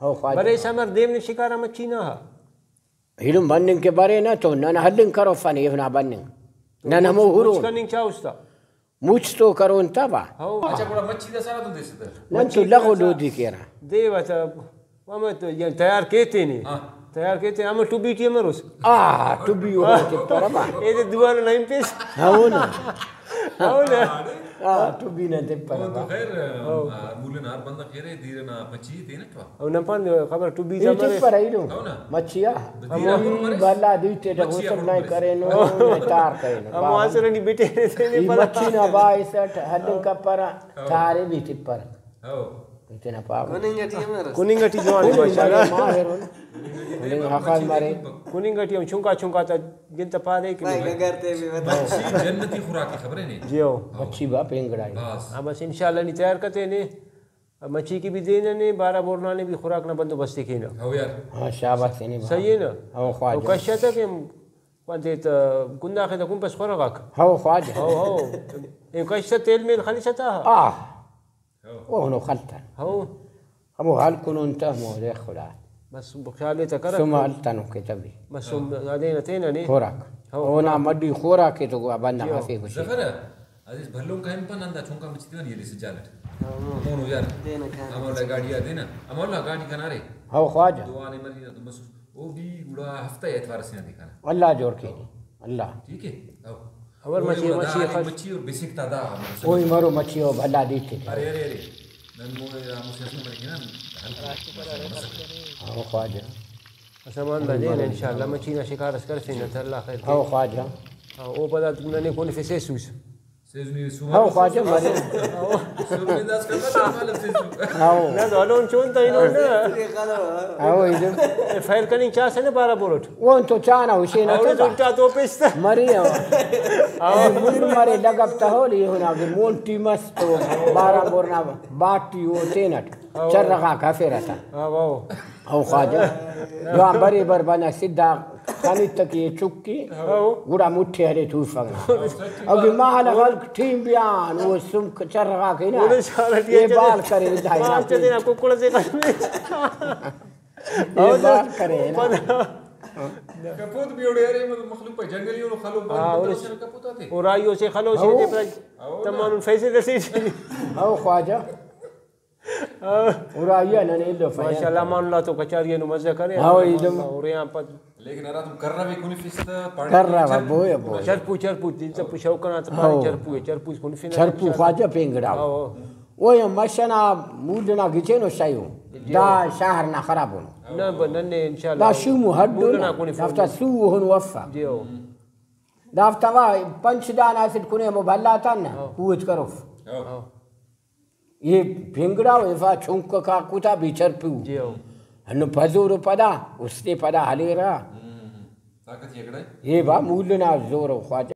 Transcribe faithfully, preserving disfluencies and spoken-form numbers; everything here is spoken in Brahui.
ہو خواجہ۔ بریسہ مر دیم نے شکار آ مچھی نا ہا۔ ایلم بننگ کہ برینہ تو نن ہلنگ کروفن ایہنا بننگ۔ تو نن ہمو مچ، ہرون۔ مچ کننگ چا استا؟ مچ تو کرون تا با۔ ہو۔ اچھا، گڑا مچھی داسہ ہراتم دیسہ تہ؟ نن تو مچھی لغو داسہ لودی کیرہ۔ دیوہ تہ، ہمہ تو، یعنی تیار کیتینے۔ ہاں۔ تیار کیتے، ہمہ ٹبی ٹی امروس۔ آ، ٹبی او تپرہ با۔ اے دے دوارہ نہ ہنپیس۔ ہو نا۔ ہو نا۔ آ، ٹبی نہ تپرہ او تو با۔ خیر، ہو۔ آ، مولن ہر بندغ کہ ارے، دیر ئنا مچھی تینٹ وا۔ او نن پان خبر ٹبی ای تا مرے۔ تپرہ ایلو۔ ہو نا۔ مچھی آ۔ دیر ہمو آ ہم مرس۔ بھلا دوئی تے مچھی آ غسل ہم نئے مرس۔ کرینو، تار کرینو۔ ہمو آسر نی بٹینے تینے ای پدا۔ مچھی نا باعث اٹ ہلنگ کپرہ، ہو۔ تارے بھی تپرہ۔ ہو۔ تینا پاوہ۔ کننگ ٹی ہم ارس۔ کننگ ٹی جوان اے، کننگ ماشاءاللہ۔ ماہر ان۔ کننگ حقان مرے۔ کننگ ٹی ہم چنکا چنکا تا جن تا پارے کہ بھائی گگر تے بھی بتا۔ مچھی جنتی خوراک اے، خبرے نے؟ جی ہو۔ ہو۔ مچھی با پینگڑا اے۔ بس۔ ہاں، بس انشاءاللہ نی تیار کتینے۔ مچھی کہ بھی دے ننے، بارہ بورنا نے بھی خوراک نا بندوبست ءِ کینہ۔ ہو یار۔ ہاں، شاباس تینے با۔ صحیح اے نا؟ ہو خواجہ۔ تو کشہ تہ کہ ہم، انتے تہ، کنداخے تہ کنپس خورہ غاک۔ ہو خواجہ۔ ہو، ہو۔ اے کشہ تہ تیل میل خلیسہ تہ۔ آہ۔ ہو۔ اوہنو خلتن۔ ہو۔ ہمو ہلکنن تہ ہمو ریخ خدا۔ بس خیال ءِ تہ کرک۔ سم ہلتنو کہ تبی۔ بس سم دادے نہ تینہ نے۔ خوراک۔ ہو، اونا خوراک۔ مڈی خوراک ءِ تو گڑا بندغ جی ہو۔ ہفے گوشے۔ ظفر، عزیز بھلن کائن پن ہندا چنکا مچ تیوان یلے سجالٹ۔ ہمونو یار۔ دینہ کان۔ امولا گاڑی آ دینہ۔ امولا گاڑی کنا ارے۔ ہو خواجہ۔ دعا نے مرینہ تو مسوس۔ او بھی گڑا ہفتہ اتوار سے آ دے کنا۔ اللہ جوڑ کینی۔ اللہ۔ ٹھیک ہے؟ ہو۔ اور اوڑے مچھی، گڑا دا مچھی آ خاص۔ مچھی اور بسک تا دا۔ اوئی مرو مچھی او بھلا دیتے۔ ارے، ارے، ارے۔ نن مو، مو سیاست نمبر کنا، ہلکا۔ ہو خواجہ۔ اسہ مان دا دین انشاءاللہ مچھی نا شکار اس کرفینہ تہ اللہ خیر کے۔ ہو خواجہ۔ ہاں، او پدا ننے کون فسے سوس۔ سیزنی سومر ہو خواجہ مرے۔ سومر داس کرنا تھا مالک سیزو۔ ہو۔ نہ تو ہلون چون تا اینو نا۔ ہو، ایدم۔ فائر کننگ چا سے نا بارہ بورٹ۔ اون تو چانا حسین اور اٹھا۔ تو پستا۔ مری ہو۔ ہو۔ مر مرے لگب تہولی ہونا کہ مون ٹیم اس تو بارہ بورنا باٹی او تینٹ۔ ہو۔ چرغا کفیرتا۔ ہاں، واو۔ او خواجہ، جوان بریبر بنا سدھا خنیتہ کہ چکی، ہو۔ گڑا مٹھے ہلے توفک نا۔ اگہ مہالہ خلک ٹیم بیان، او سم چرغا کہ نا، اوڑے شارہ ٹی اے اچھا بال کرے، دا بال ہنا چا دینا ککڑ سے کرے۔ اے بال کرے نا۔ کپوت بھی اوڑے ارے، مطلب مخلوق پہ جنگلی اور خلو ہاں، بال اور کپوت آتے۔ اور آئیو سے خلو سے ہو۔ دے پر ہو نا۔ تمام فیصلے سے۔ او خواجہ۔ ہاں۔ ارائی آ ننے ایلو فیض ماشاءاللہ، کرے۔ امان اللہ تو کچاری نو مزہ کرے۔ ہاں، ایلم۔ اور یہاں پر لیکن ہراتم کرہ بھی کنفس تہ پاڑے کرہ چرپو۔ بوئے بوئے۔ چرپو، چرپو، دل چرپو شوق کنا تہ پاڑے ہاں۔ چرپو، چرپو کنفس۔ چرپو خواجہ پینگڑا۔ ہاں، ہاں۔ او یا مشنا مولنا گچینو شیو۔ جی۔ دا شہر نا خراب ہونو۔ نہ، ب-، ننے انشاءاللہ دا شومو ہڈو مولنا نا۔ کنفس۔ دافتا سو ہن وفا۔ جی ہو۔ دافتا وا پنچ دان اسٹ کنے ہمو بھلا تان نا۔ ہاں۔ قوت کروف۔ ہاں۔ ہاں۔ ای پینگڑا و ایفا چنک کاکو تا بے چرپو۔ جی ہو۔ ہنو پزور و پدا، استے پدا ہلیرہ۔ ہم، ہم۔ طاقت یہ کڑے؟ اے با مول نا زور و خواجہ۔